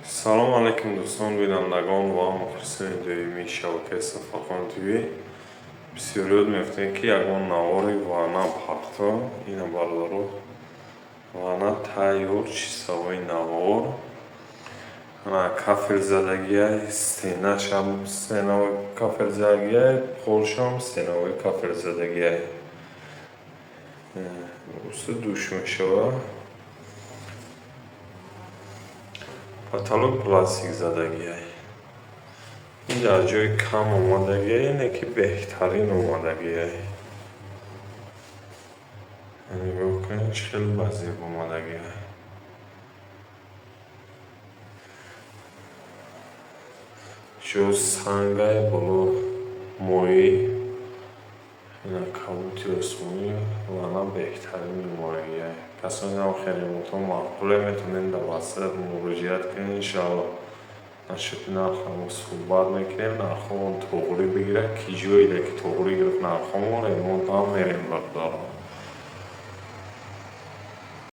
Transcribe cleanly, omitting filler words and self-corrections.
Салом алейкум, дӯстон, бинандагон ва мухлисони доимии шабакаи Сафархон ТВ. Бисёриёт мегуфтем, ки ягон навори ванна парто. Ина, бародаро, ванна тайёр, чистовой навор. Ана кафел задагиай, стенашам стеновой кафел задагиай, полшам стеновой кафел задагиай. Уста душ мешава. Потолок пластик задагиай. Ин дар ҷои кам омадагиай, не ки беҳтарин омадагиай. Нигоҳ кунед, чӣ хеле базеб омадагиай. Ҷо сангай, боло моӣ, ина кабути осмонӣ, ванна беҳтарин омадагиай. Касоне ам хеле маъқуле, метавонед дар ватсап муроҷиат кунед, иншоалло. Насчёти нархамо суҳбат мекунем, нархҳомон тоғрӣ бигирад, ки ҷое ки тоғрӣ гирифт нархҳомон, ремонтам мерем, бародарон.